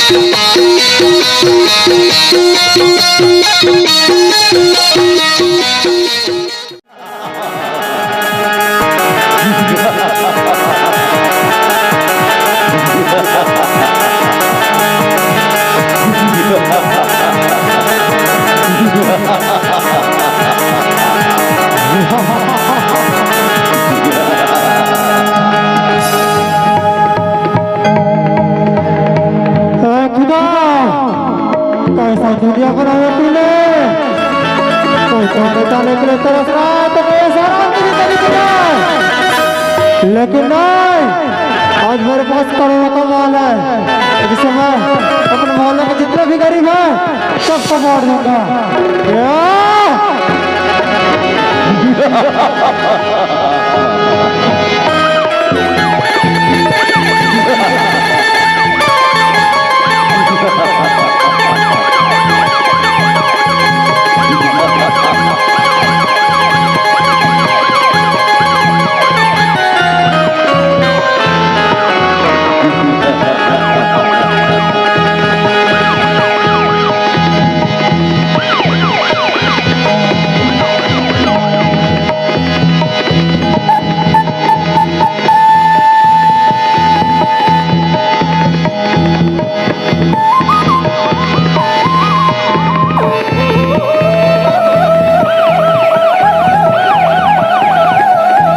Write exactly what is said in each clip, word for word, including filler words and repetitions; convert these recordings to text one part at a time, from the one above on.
ए खुदा, कैसा दुनिया बनाया तूने। कोई ताने ताने के लिए तरस रहा है तो कोई ऐसा राम की जिंदगी चुना। लेकिन नहीं, आज मेरे पास करोड़ों का माल है, जिसे मैं अपने मोहल्ले के जितने भी गरीब हैं, सबको बांट दूंगा। या!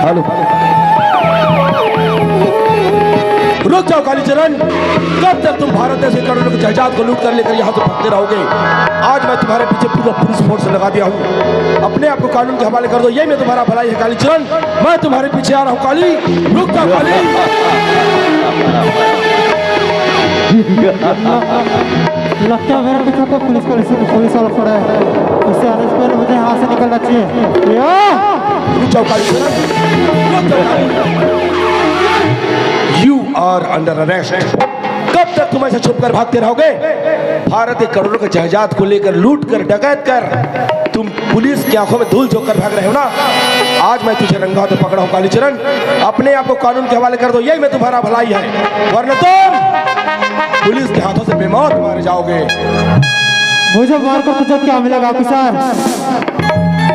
हेलो। रुक जाओ कालीचरण, कब तक तुम भारत देश के करोड़ों के जायदाद को लूट कर लेकर यहाँ से भागते रहोगे? आज मैं तुम्हारे पीछे पूरा पुलिस फोर्स लगा दिया हूँ। अपने आप को कानून के हवाले कर दो, यही में तुम्हारा भलाई है कालीचरण। मैं तुम्हारे पीछे आ रहा हूँ काली, रुक जाओ काली। लगता है मेरे पीछे कोई पुलिस, पुलिस, पुलिस वाला खड़ा है। उससे आने से पहले मुझे यहाँ से निकलना चाहिए। या! रुक जाओ काली, रुक जाओ काली। You are under arrest। कब तक तुम ऐसे छुप कर भागते रहोगे? भारत के करोड़ों के जायदाद को लेकर, लूट कर, डकैत कर तुम पुलिस की आंखों में धूल झोंक कर भाग रहे हो ना। आज मैं तुझे रंगे हाथों पकड़ा हूँ कालीचरण, अपने आप को कानून के हवाले कर दो, यही में तुम्हारा भलाई है, वरना तुम पुलिस के हाथों से बेमौत मारे जाओगे। मुझे मारकर तुझे क्या मिलेगा ऑफिसर?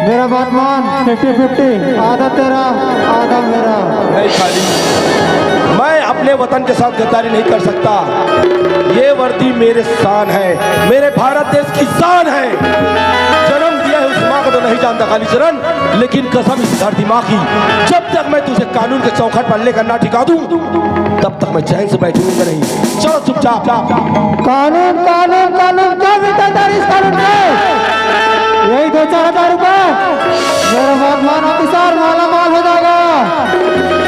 मेरा बात मान, फिफ्टी फिफ्टी, आधा तेरा, आधा मेरा। नहीं काली, मैं अपने वतन के साथ गद्दारी नहीं कर सकता। ये वर्दी मेरे शान है, मेरे भारत देश की शान है। जन्म दिया है उस माँ को तो नहीं जानता कालीचरण, लेकिन कसम इस धरती माँ की, जब तक मैं तुझे कानून के चौखट पर लेकर ना टिका दूं, तब तक मैं चैन से बैठूंगा नहीं। चलो चुपचाप। कानून, कानून, कानून, क्या मिलता है तेरे इस कानून में? यही दो चार हजार रुपए। मेरा बात मान, ऑफिसर, माला माल हो जाएगा।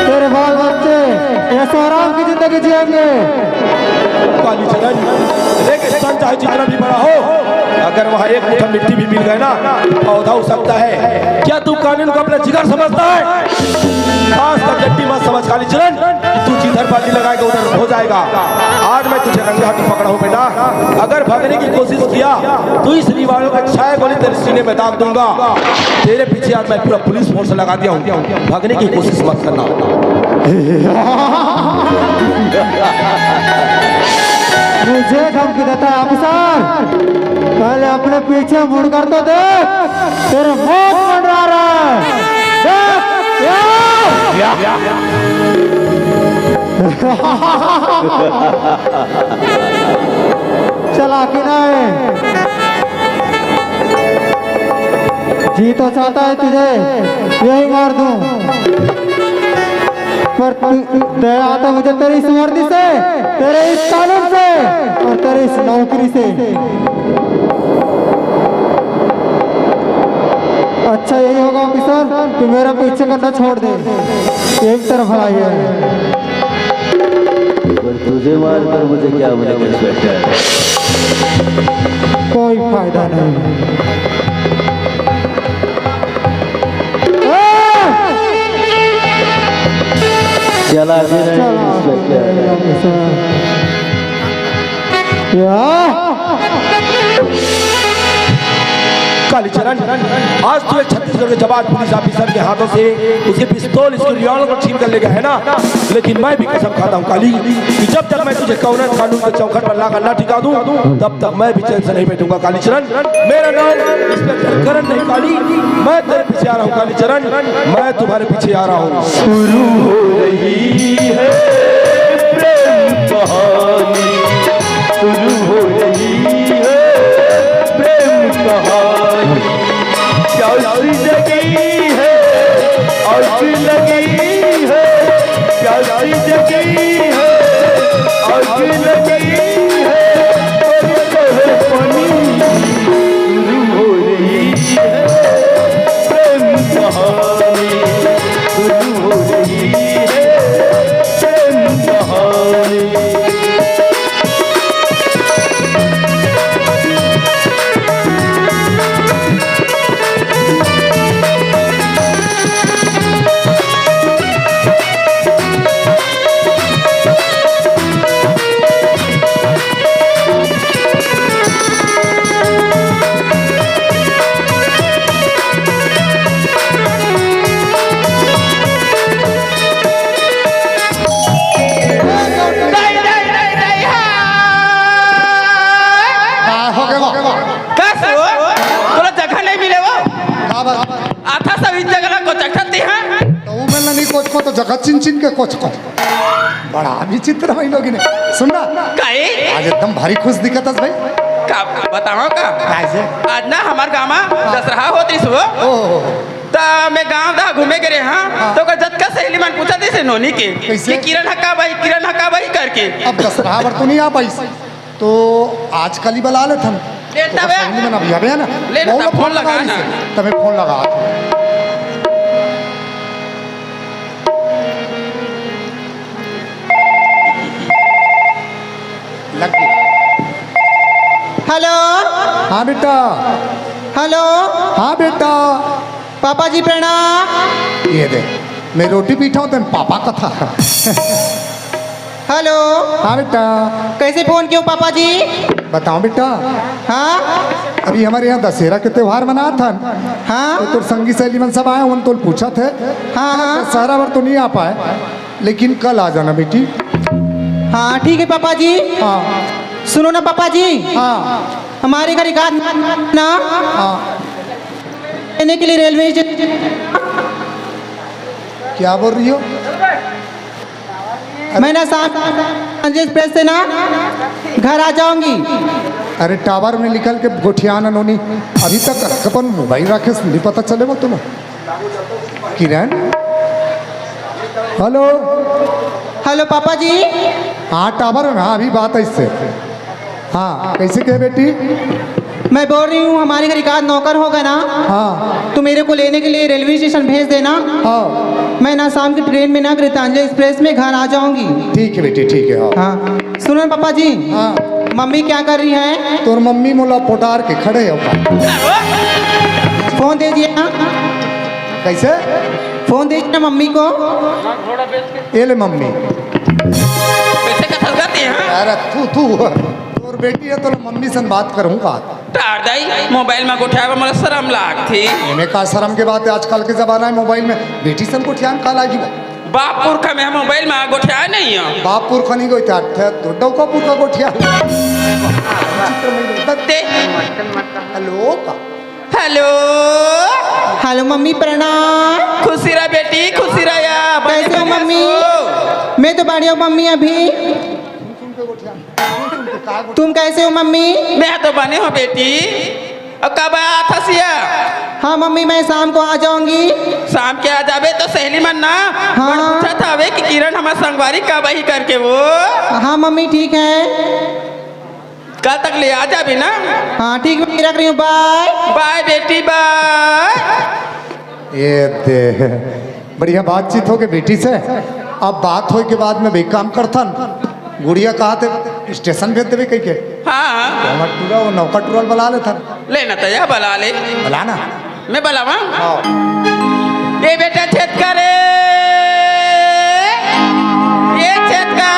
तेरे बाल बच्चे ऐशो आराम की जिंदगी जिएंगे। कालीचरण, रेगिस्तान चाहे जितना भी बड़ा हो, अगर वहाँ एक मुट्ठा मिट्टी भी मिल गए ना, पौधा उग सकता है। क्या तू कानून को अपना जिगर समझता है? आज का गड्डी मत समझ कालीचरण, कि तू जिधर बाजी लगाएगा उधर हो जाएगा। आज मैं तुझे रंगे हाथों पकड़ा हूँ बेटा, अगर भागने की कोशिश किया तो इस रिवॉल्वर का छह गोली तेरे सीने में दाग दूंगा। तेरे पीछे आज मैं पूरा पुलिस फोर्स लगा दिया हूँ, भागने की कोशिश मत करना। मुझे धमकी देता है ऑफिसर, पहले अपने पीछे मुड़ कर तो देख, तेरे मौत मंडरा रहा है। देख, या! चला कि नहीं? जी तो चाहता है तुझे यही मार दूं, पर तू, दया आता मुझे तेरी इस वर्दी से, तेरे इस कानून से और तेरी इस नौकरी से। अच्छा यही होगा ऑफिसर, तू मेरा पीछे करना छोड़ दे, यही तेरा भलाई है। पर तुझे मारकर मुझे क्या मिलेगा इंस्पेक्टर? कोई फायदा नहीं। चला भी नहीं चला। इंस्पेक्टर। या। कालीचरण, आज तू एक छत्तीसगढ़ के जवान पुलिस ऑफिसर के हाथों से उसके पिस्तौल, इसकी रिवॉल्वर को छीन कर ले गया है ना, लेकिन मैं भी कसम खाता हूँ काली, कि जब तक मैं तुझे कानून कानून के चौखट पर लाकर ना टिका दूँ, तब तक मैं भी चैन से नहीं बैठूंगा कालीचरण। मेरा नाम इंस्पेक्टर करण नहीं काली, मैं तेरे पीछे आ रहा हूँ कालीचरण, मैं तुम्हारे पीछे आ रहा हूँ। शुरू हो रही है प्रेम कहानी, शुरू हो रही है प्रेम कहानी। प्यास जगी है, आग लगी है, प्यास जगी है, आग लगी है, और कहे पानी। शुरू हो रही है प्रेम कहानी, शुरू हो रही है प्रेम कहानी। का हो गे वो? कस वो? तोला जगह नहीं मिले वो? का बात? आथा सब इस जगह ला कोचकथस तिहा? तो वो मैं नहीं कोचकंव तो जगह चिन चिन के कोचकंव। बड़ा विचित्र है लोग ने। सुन ना। काहे? आज एकदम भारी खुश दिखत हस भाई। का बतावंव का? काहे से? आज ना हमर गांव में हाँ। दसरहा होत रिहिस वो। ओहो। त मैं गांव दा घूमे गे रेहेंव, हाँ। त ओकर जतका सहेली मन पूछत रिहिस नोनी के, कइसे? कि किरण ह कब आही, किरण ह कब आही करके। अब दसरहा बर तो नहीं आ पाइस, तो आज काली बला लेथन। ले त बे। सहेली मन अभी आबे ना। ले ना, वो त फोन लगा ना। तबे फोन लगा। लग गया। हेलो। हाँ बेटा। हेलो। हाँ बेटा। पापा जी प्रणाम। ये दे, मैं रोटी पीठा हूँ, तेन पापा कथा। हेलो। हाँ बेटा। कैसे फोन किए हो पापा जी? बताओ बेटा। हाँ। अभी हमारे यहाँ दशहरा के त्योहार मनात हन। हाँ। तो तोर संगी सहेली मन सब आए, उन तो पूछत हे। हाँ, हाँ। दशहरा बर तो नहीं आ पाए, लेकिन कल आ जाना बेटी। हाँ, ठीक है पापा जी। हाँ। सुनो ना पापा जी। हाँ। हमारे घर एक आध ना हाँ। लेने के लिए रेलवे स्टेशन। क्या बोल रही हो? मैं ना शाम सांझे एक्सप्रेस से ना घर आ जाऊंगी। अरे टावर में निकल के गोठिया ना नोनी, अभी तक अपन मोबाइल रखे नहीं पता चले वो तुम्हें। किरण, हेलो। हेलो पापा जी। हाँ टावर में, हाँ अभी बात है इससे। हाँ, कैसे कहे बेटी? मैं बोल रही हूँ, हमारे घर एक आध नौकर होगा ना, हाँ। तो मेरे को लेने के लिए रेलवे स्टेशन भेज देना। हाँ। मैं ना शाम की ट्रेन में ना गीतांजलि एक्सप्रेस में घर आ जाऊंगी। ठीक है बेटी, ठीक है, हाँ। हाँ, सुनो ना पापा जी। हाँ। मम्मी क्या कर रही है? तोर मम्मी मोला पोटार के खड़े हो। फोन दे दिया ना। कैसे? फोन दे दिया ना मम्मी को। ये ले मम्मी। कैसे कथल करती है? अरे तू, तू, तोर बेटी है तो मम्मी सन बात करूंगा। टार दाई, मोबाइल में गोठियाए बर मोला शरम लागथे। एमे का शरम के बात है, आजकल के जमाना है मोबाइल में बेटी सन गोठियान का लागी बा? बाप पुरखा में मोबाइल में गोठियाए नहीं है। बाप पुरखा नहीं गोठिया, थे तो डौका पुरखा गोठिया। ते हेलो का? हेलो। हेलो मम्मी प्रणाम। खुशी रह बेटी, खुशी रह या। कैसे हो मम्मी? मैं तो बढ़िया हूँ मम्मी। अभी तुम कैसे हो मम्मी? मैं तो बने हूँ बेटी। अब कब आथस या? हाँ मम्मी, मैं शाम को आ जाऊंगी। शाम के आ जाबे तो सहेली मन ना हाँ। बड़ पूछत हवे कि किरण हमर संगवारी कब आही करके वो। हाँ मम्मी, ठीक है। कल तक ले आ जाबे ना? हाँ ठीक है, रख रही हूँ, बाय। बाय बेटी, बाय। ये दे, बढ़िया बातचीत हो गई बेटी से। अब बात होए के बाद में भी काम करथन। गुड़िया कहा थे स्टेशन भेज देवे कह के। हाँ। तो हमर टूरा वो नौका टूरा ल बला लेथन। ले ना तो यह बला ले। बला ना। मैं बलावा? हाँ। ए बेटा छेद करे। ए छेद का।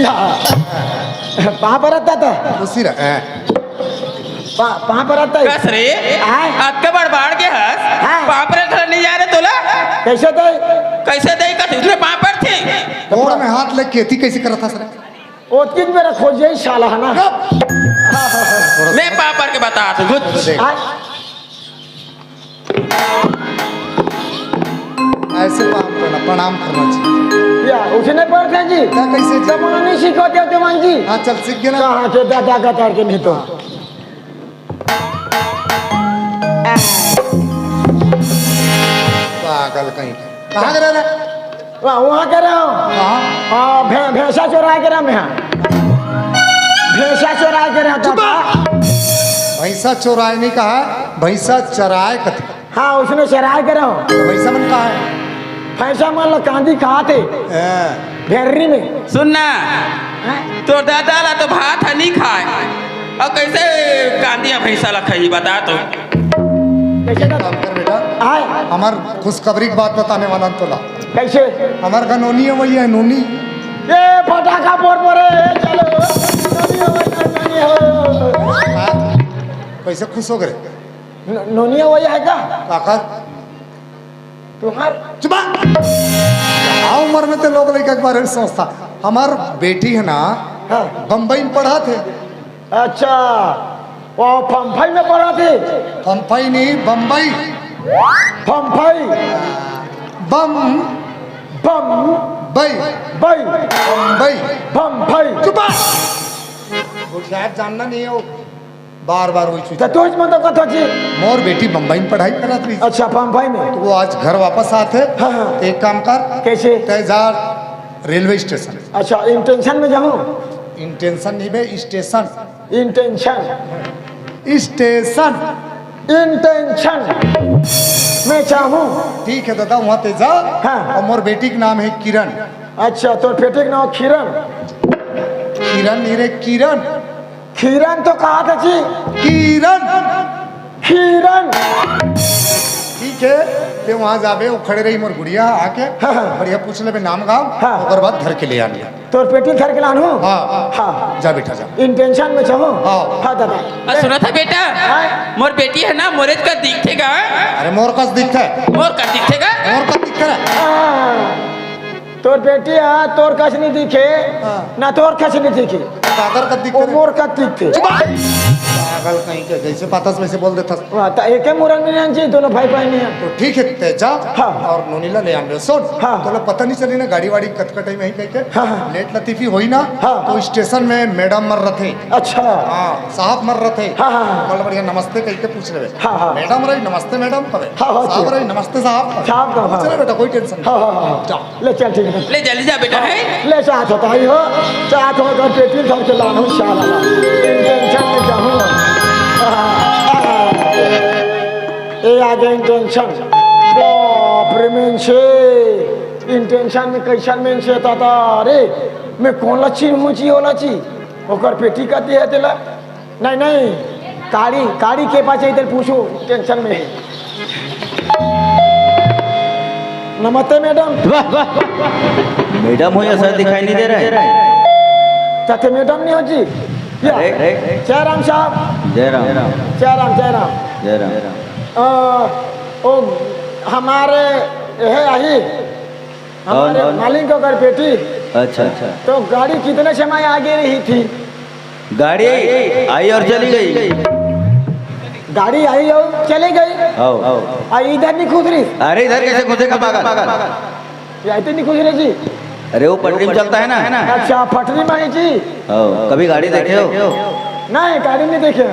पाँव परत दादा। खुशी रह, हैं। पा-, पाँव परत दादा। कस रे? आय? अतका बड़ बाढ़ के हस? हाँ। पाँव परत घला नहीं जा रे तोला? कैसे दे? कैसे दे? कस उसने पाँव परथे? गोड़ में हाथ ले खेती कैसे करत हस रे? ओतकिच मेरा खोज यही साला है ना। मैं पाँव पर के बता तू, घुच। आय? ऐसे पाँव पड़ना, प्रणाम करना चाहिए। या, उठने पड़ते हैं जी। क्या, कैसे जी? जमाना नहीं सीखो थे तुम जी। हाँ, चल सीख गए ना। कहाँ के दादा का तार के नहीं तो। पागल कहीं। कहाँ के रह रहे? वहाँ, वहाँ के रहा हूँ। कहाँ? हाँ, भै-, भैंसा चोराए के रहा मैं। भैंसा चोराए के रहा था। भैंसा चोराए नहीं कहा, भैंसा चराए कथे। हाँ, उसने चराए के रहो। तो भैंसा मन कहाँ है? भैंसा मन लो कांदी खात हे। हाँ। भेर्री में। सुन ना, हैं? तोर दादा ला तो भात ह नहीं खाए, अउ कैसे कांदी ह भैंसा ला खाही, बता तो। कैसे का काम कर बेटा, आय? हमर खुशखबरी के बात बताने वाला हन तोला। कैसे? हमर का नोनी अवइया हे, नोनी। ए, फटाका फोर फोर, ए, चलो। नोनी हो, नोनी हो। हाँ? कैसे खुश हो गए? न-, नोनिया वही है का? काकर? तुम्हार? चुप! का उम्र में ते लोग लइका के बारे में सोचता? हमर बेटी है ना, हाँ। बम्बई में पढ़त हे। अच्छा, वो फम्फई में पढ़त हे? फम्फई नहीं, बम्बई। फम्फई। बम। बम। बई। बई। बम्बई। फम्फई। चुप! होशियार जानना नहीं हो। बार बार वही चीज। त तोच मतलब कथो जी? मोर बेटी बम्बई में पढ़ाई करत रही। अच्छा, बम्बई में। तो वो आज घर वापस आत हे। हाँ, हाँ। तो एक काम कर। कैसे? तय जा रेलवे स्टेशन। अच्छा, इंटेंशन में जाऊँ? इंटेंशन नहीं बे, स्टेशन। इंटेंशन। स्टेशन। इंटेंशन में चाहूँ। ठीक है दादा, वहाँ ते जा। हाँ। और मोर बेटी के नाम है किरण। अच्छा, तोर बेटी के नाम किरण? किरण नहीं रे, किरण। किरण तो कहा था जी। किरण। किरण। ठीक है, ते वहाँ जाबे, वो खड़े रही मोर गुड़िया आके, हाँ, हाँ। बढ़िया पूछ लेबे नाम गाँव, हाँ। ओकर बाद धर के ले आनी। तोर बेटी धर के लान हो? हाँ। हाँ। जा बेटा, जा। इंटेंशन में चाहो? हाँ। हाँ, दादा। आ, सुना था बेटा? हाँ। मोर बेटी है ना, मोरे का दिखथे गा। अरे, मोर कस दिखथे। मोर का दिखथे गा? मोर कस दिखथे रे। हाँ। तोर बेटी ह, तोर कस नहीं दिखे, हाँ। ना तोर कस नहीं दिखे। काकर कस दिखे वो रे? मोर कस दिखे। चुप! पागल कहीं के, जैसे पातस वैसे बोल देथस। हाँ, त एके मुरन में नहीं जी, दोनों भाई बहन ही हैं। तो ठीक है, ते जा हाँ। और नोनी ला ले आन दे। सुन, हाँ। तोला पता नहीं चली ना गाड़ी वाड़ी कतका टाइम है कहीं के? हाँ, हाँ। लेट लतीफी होई ना, हाँ। तो स्टेशन में मैडम मन रथे। अच्छा। हाँ, साहब मन रथे। हाँ, हाँ, हाँ। बोल बढ़िया नमस्ते कहीं के पूछ लेबे। हाँ, हाँ। मैडम रही, "नमस्ते मैडम" कबे। हाँ, हाँ, साहब जी। रही, "नमस्ते साहब" कबे। साहब कबे, हाँ। चले बेटा, कोई टेंशन नहीं। हाँ, हाँ, हाँ, हाँ। जा। ले चल, ठीक है। ले जल्दी जा बेटा, है। ले साथ होता ही हो, साथ होकर पेटी धर के लाना हूँ साला। इंटेंशन में जाऊँ। ए आगे इंटेंशन। बाप रे, मेन से। इंटेंशन में कैसन मेन से ता, ता, अरे, मैं कौन ला चीन मुची होला ची? ओकर पेटी का दिया तेला? नहीं, नहीं, काड़ी, काड़ी के पास इधर पूछो, टेंशन में है। नमस्ते मैडम। वाह, वाह, वाह। मैडम हो या सर दिखाई नहीं दे रहा है? ताते मैडम नहीं हो जी? या। अरे, अरे। जय राम साहब। जय राम। जय राम, जय राम। जय राम। अ, ओ, हमारे, यह आई, हमारे कौन? मालिक का घर बेटी। अच्छा, अच्छा। तो गाड़ी कितने समय आगे रही थी? गाड़ी आई और चली गई। गाड़ी आई और चली गई। आओ। आ, इधर नहीं खुद रही। अरे, इधर कैसे घुसेगा पागल? ये आई तो नहीं खुद रही जी। अरे, वो पटरी में चलता है ना। अच्छा, पटरी में है जी। आओ, कभी गाड़ी देखे हो? नहीं, गाड़ी नहीं देखे।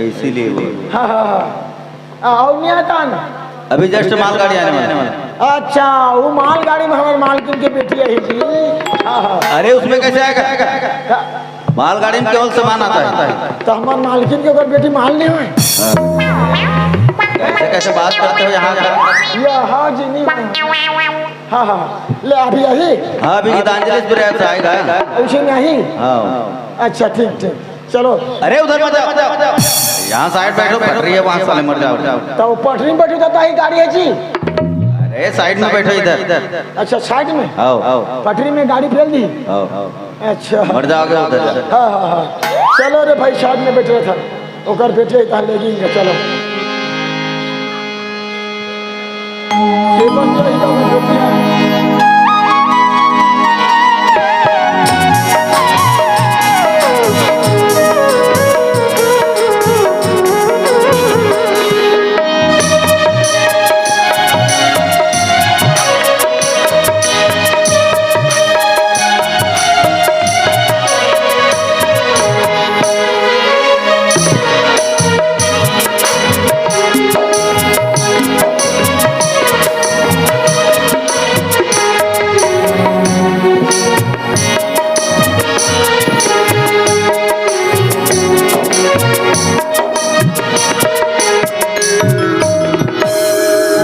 इसीलिए बोल। हाँ, हाँ, हाँ। आ, और नहीं आता ना। अभी just मालगाड़ी आने वाला है। अच्छा, वो मालगाड़ी में हमारे मालकिन के बेटी आई जी। हाँ, हाँ। अरे, उसमें कैसे आएगा? हाँ। मालगाड़ी में केवल सामान आता है। तो हमारे मालकिन के अगर बेटी माल नहीं हुए। हाँ। कैसे, कैसे बात करते हो यहाँ का? ये हाँ जी, नहीं हुए। हाँ, हाँ, हाँ। ले, अभी यही। हाँ, अभी गीतांजलि स्प्रे से आएगा। उसे नहीं। हाँ। अच्छा, ठीक, ठीक। चलो। अरे, उधर मत जाओ। यहाँ side बैठो, पटरी है, वहाँ साले मर जाओ। तो पटरी में बैठो तो ताही गाड़ी है जी। अरे, side में बैठो इधर। अच्छा, side में? आओ, आओ। पटरी में गाड़ी फेल दी। आओ। अच्छा। मर्दा आ गया उधर। हाँ, हाँ, हाँ। चलो रे भाई, साथ में बैठ रहा था। ओकर बेटे इधर ले गई, चलो। ये बच्चा इधर में बैठ गया।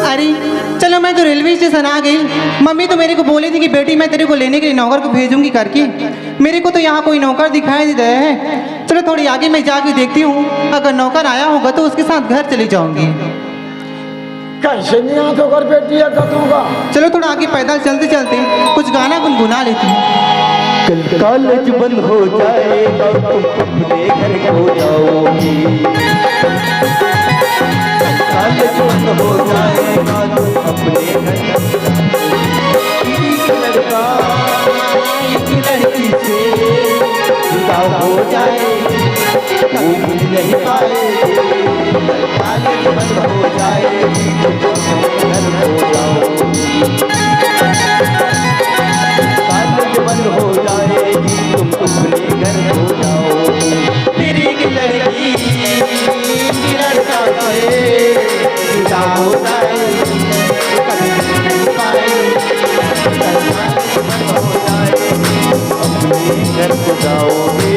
अरे, चलो, मैं तो रेलवे स्टेशन आ गई। मम्मी तो मेरे को बोली थी कि बेटी, मैं तेरे को लेने के लिए नौकर को भेजूंगी करके। मेरे को तो यहाँ कोई नौकर दिखाई नहीं दे रहा है। चलो, थोड़ी आगे मैं जाके देखती हूँ, अगर नौकर आया होगा तो उसके साथ घर चली जाऊंगी। कैसे नहीं आत ओकर बेटी है कतूगा? चलो, थोड़ा आगे पैदल चलते चलते कुछ गाना गुनगुना लेती हूँ। कल कॉलेज बंद हो जाएगा, तुम अपने घर को जाओगी। कल कॉलेज बंद हो जाएगा, तुम अपने घर को जाओगी। एक लड़का एक लड़की से जुदा हो जाएगी, वो मिल नहीं पाएगी। कॉलेज बंद हो जाएगी, तुम अपने घर को जाओगी। कॉलेज बंद हो जाएगी, तुम अपने घर को जाओगी। फिर एक लड़की एक लड़का से जुदा हो जाएगी, कभी मिल नहीं पाएगी। अपने घर को जाओगे।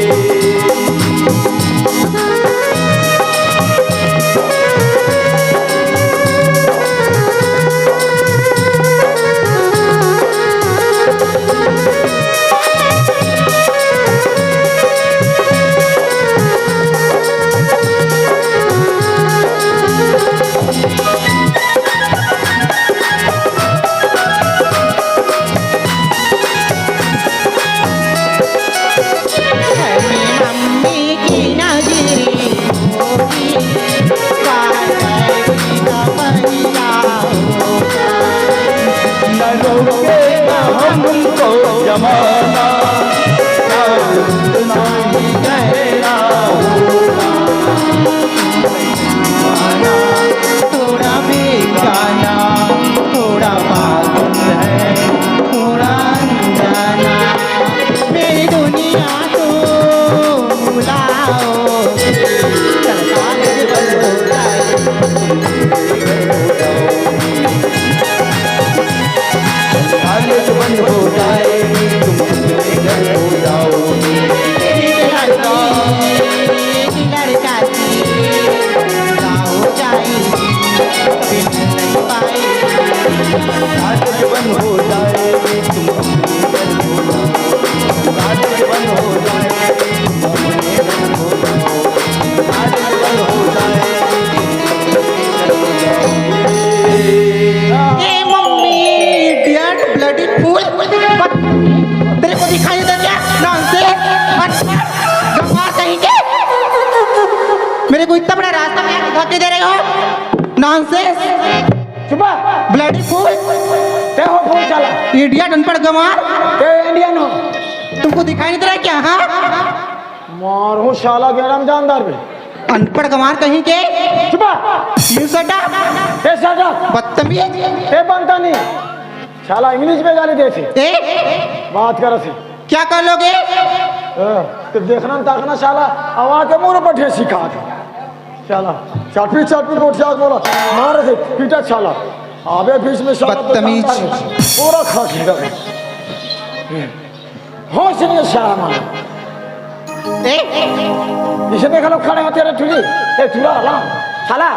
न रोकेगा हमको जमाना, ना रुकना ही गहरा होगा। थोड़ा बेगाना, थोड़ा पागल है, थोड़ा अनजाना, मेरी दुनिया तो बुलाओ। चल, कॉलेज बंद हो जाए, कॉलेज बंद हो जाए, तुम अपने घर को जाओ। एक लड़का, एक लड़का हो जाए, कॉलेज बंद हो जाए, तुम अपने घर को जाओ। कॉलेज बंद हो जाए, तुम अपने घर को जाओ। कॉलेज बंद हो जाए, तुम अपने घर को जाओ। ए मम्मी, idiot, bloody fool, तेरे को दिखाई दे क्या? नॉनसेंस, गंवार कहीं के। मेरे को इतना बड़ा रास्ता में आके धक्के दे रहे हो? नॉनसेंस। चुप। Bloody fool. ते हो फूल साला। इडियट, अनपढ़ गंवार। ते इंडियन हो। तुमको दिखाई नहीं दे रहा है क्या? हाँ, मारू साला गेड़ा में जानदार भी। अनपढ़ गंवार कहीं के। चुप। You shut up। ते shut up। बदतमीज। ते बनता नहीं। साला इंग्लिश में गाली देथे। ए? बात करत हे। क्या कर लोगे? ए, तो देखना ताकना साला, आवा के मुंह पर ढेर सिखा दे। साला, चापी चापी गोठिया बोला, मार दे, पीटा साला। अबे बीच में साला तो बदतमीज। जानता है, पूरा खा गया। होश नहीं है साला मारा। ए? इसे देखा लोग खड़े होते रहे ठुली। ए, ठुला वाला, साला।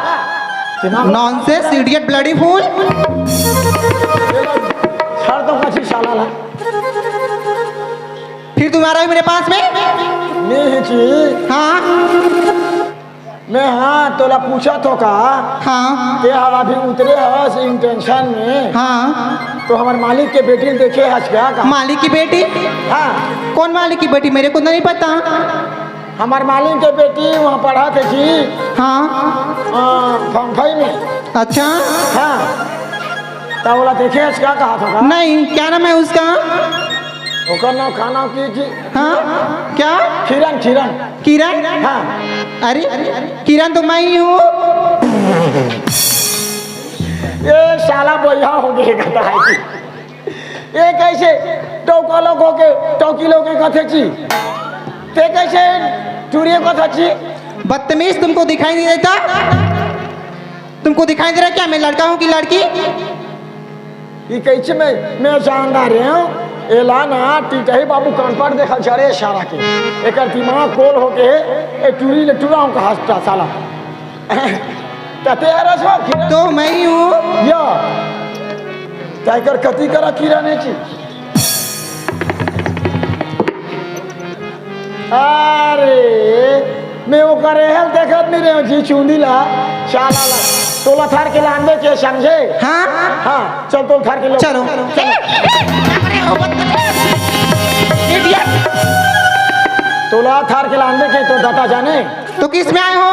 दिमाग नॉनसेंस, इडियट, ब्लडी फूल। छाड़ तो कुछ साला ना। फिर तुम आ रहे हो मेरे पास में? नहीं जी। हाँ। मैं, हाँ, तोला पूछत हो का? हाँ। ते हवा अभी उतरे हस इन टेंशन में। हाँ। तो हमर मालिक के बेटी ल देखे हस का? कहाँ? मालिक की बेटी? हाँ। कौन मालिक की बेटी? मेरे को नहीं पता। हमर मालिक के बेटी वहाँ पढ़त हे जी। हाँ। आ, फंफई में। अच्छा। हाँ। त ओला देखे हस का, कहा था का? नहीं, क्या नाम है उसका? ओकर नाम, का नाम की जी? हाँ, क्या? किरण, किरण। किरण? हाँ। अरे, किरण तो मैं ही हूँ। ये साला बोइहा हो गए, कहता है जी। ये कैसे टौका लोग होके टौकी लोग के कथे जी? ते कैसे टुरिये कथा जी? बदतमीज, तुमको दिखाई नहीं देता? तुमको दिखाई दे रहा है क्या मैं लड़का हूँ कि लड़की? ये कैसे मैं, मैं जानदार हूँ? एला ना टिटही बाबू कान पर देखा जरे सारा के। एकर दिमाग गोल होके ए टुरी ले टुरा हूँ कहा हंसता साला। तते यार असवा किरण। तो मैं ही हूँ। या। तैकर कति करा किरण है जी। अरे, मैं ओकर एहल देखत नहीं रहे जी, चुंदी ला, शाला ला। तोला थार के लांदे के समझे? हाँ? हाँ, चल तोला थार के लो। चलो। चलो। Idiot। तोला थार के लांदे के तो दाता जाने। तो किस में आए हो?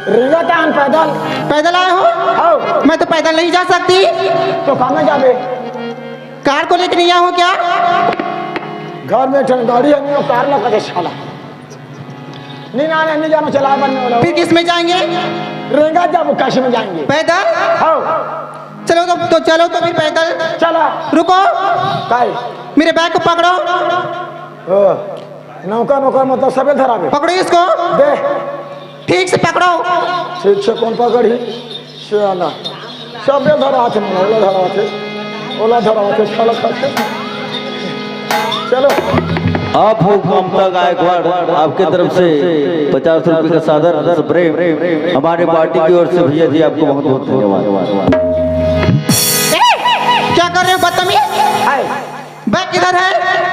रेंगत आन पैदल। पैदल आए हो? हाँ। मैं तो पैदल नहीं जा सकती। तो कहाँ जाबे? कार को लेके नहीं आए हो क्या? घर में एक ठन गाड़ी है, नहीं, वो कार लगा दे साला। नहीं, ना, नहीं, नहीं जाना, चला, बनने वाला। फिर किस में जाएंगे? रेंगत जाबो, कैसे में जाएंगे? पैदल? हाँ। चलो तो, तो चलो तो फिर पैदल। चला। रुको। काय? मेरे बैग को पकड़ो। ओ, नौका, नौका, मतलब सबे धरावे। पकड़ो इसको। दे। ठीक से पकड़ो। ठीक से कौन पकड़ी? साला, सबे धराथे, ओला धराथे, ओला धराथे, साला खाथे। चलो। आप हो ममता गायकवाड़, आपके तरफ से पचास रुपए का सादर प्रेम हमारे पार्टी की ओर से। भैया जी, आपको बहुत बहुत धन्यवाद। क्या कर रहे हो बदतमीज? हाय। बैग किधर है?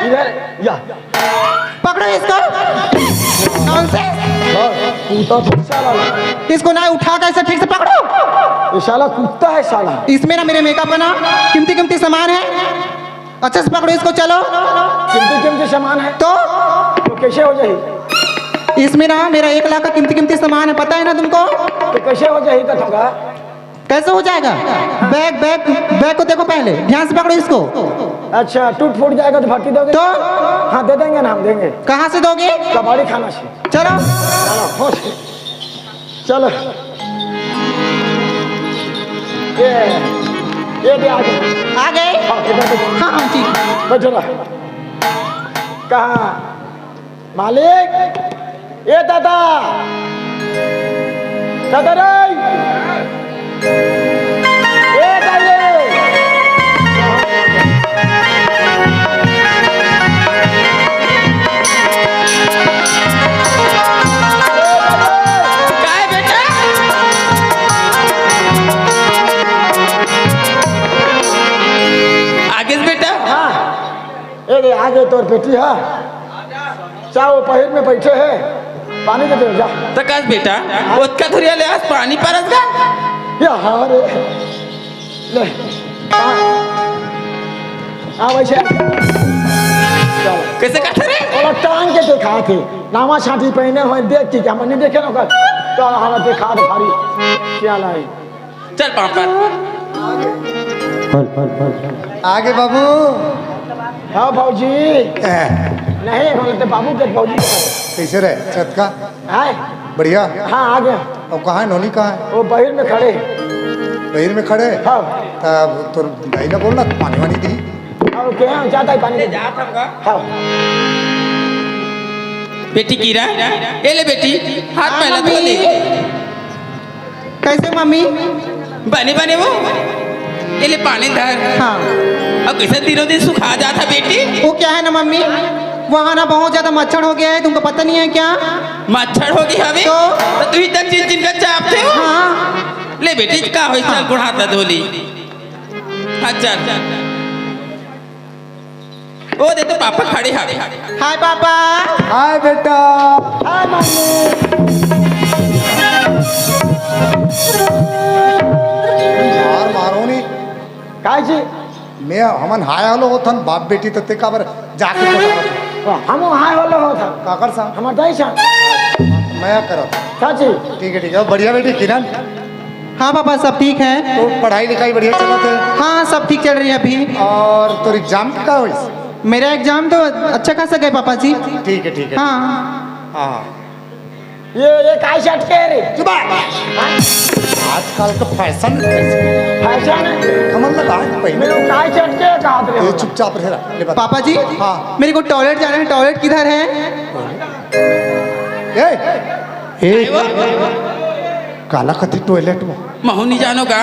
इधर, या। पकड़ो इसको। Nonsense। हाँ, कुत्ता तो साला। इसको ना उठा के ऐसे ठीक से पकड़ो। ये साला कुत्ता है साला। इसमें ना मेरे मेकअप का ना कीमती कीमती सामान है। अच्छे से पकड़ो इसको, चलो। कीमती कीमती सामान है। तो? तो कैसे हो जाए? इसमें ना मेरा एक लाख का कीमती कीमती सामान है, पता है ना तुमको? तो कैसे हो जाए, कथोगा? कैसे हो जाएगा? बैग, बैग, बैग को देखो पहले, ध्यान से पकड़ो इसको। अच्छा, टूट फूट जाएगा तो भट्टी दोगे? तो? हाँ, दे देंगे ना, हम देंगे। कहाँ से दोगे? कबाड़ी खाना से। चलो। चलो, खुश। चलो। ये, ये भी आ गए। आ गए? हाँ, इधर बैठो। हाँ, हाँ, ठीक। बैठो ना। कहाँ? मालिक, ए दादा, दादा रे, ए दादा। काय बेटा? आगेस बेटा? हाँ। ए रे, आगे तोर बेटी हा। जा, वो पहिर में बैठे हे, पानी दे दे, जा। त कस बेटा, ओतका धुरिया ले आज पानी परस गा? या हाँ रे। ले। हाँ। हाँ, वैसे। चल। कैसे करथे रे? ओला टांग के देखा थे। नावा छाती पहने हुए देख के क्या मन नहीं देखे ना कर। तो हमारा देखा थे भारी। क्या लाई? चल पापा। आगे बाबू। हाँ भौजी। ए। नहीं, हम तो बाबू के भौजी। कैसे रहे छत का? हाय। बढ़िया। हाँ, आ गया। अब कहाँ है नोनी, कहाँ है? वो बाहर में खड़े। बाहर में खड़े? हाँ। तब तो दाई ला बोलना, पानी वानी दी। और क्या जाता है पानी? हाँ। बेटी कीरा, ए ले बेटी, हाथ हाँ, पहला धो मम्मी। ले। कैसे मम्मी? बने बने वो, ये ले पानी धर। हाँ। अब कैसे दिनों दिन सुखा जाता बेटी? वो क्या है ना मम्मी, वहाँ ना बहुत ज्यादा मच्छर हो गया है, तुमको पता नहीं है क्या? मच्छर हो गया हवे? तो? तो तू ही तक चिन चिन कर चापते हो? हाँ। ले बेटी, का होई, चल हाँ। गुड़ हाथ धो ली। हाँ, चल। ओ दे तो पापा खड़े हवे। हाय पापा। हाय बेटा। हाय मम्मी। मार मारो नी। काय जी? मैं, हमन हाय हेलो होथन, बाप बेटी, त ते काबर जाके पटावत? हम हाय हेलो होथन। काकर सा? हमर दाई सा। मैं करत। सा जी। ठीक है, ठीक है, बढ़िया बेटी किरण। हाँ पापा, सब ठीक है। तो पढ़ाई लिखाई बढ़िया चलत है? हाँ, सब ठीक चल रही है अभी। और तोर एग्जाम का होइस? मेरा एग्जाम तो अच्छा खासा गए पापा जी। ठीक है, ठीक है। हाँ। हाँ। ये, ये काय शर्ट के रे? चुप आ। आजकल का फैशन, फैशन। फैशन है? कमल लगा है पहले। मेरे को काय शर्ट के कहा थे? ये चुपचाप रह रहा, ले बता। पापा जी, हाँ। मेरे को टॉयलेट जाना है, टॉयलेट किधर है? ए, ए, काला कथी टॉयलेट में? महू नहीं जानो का?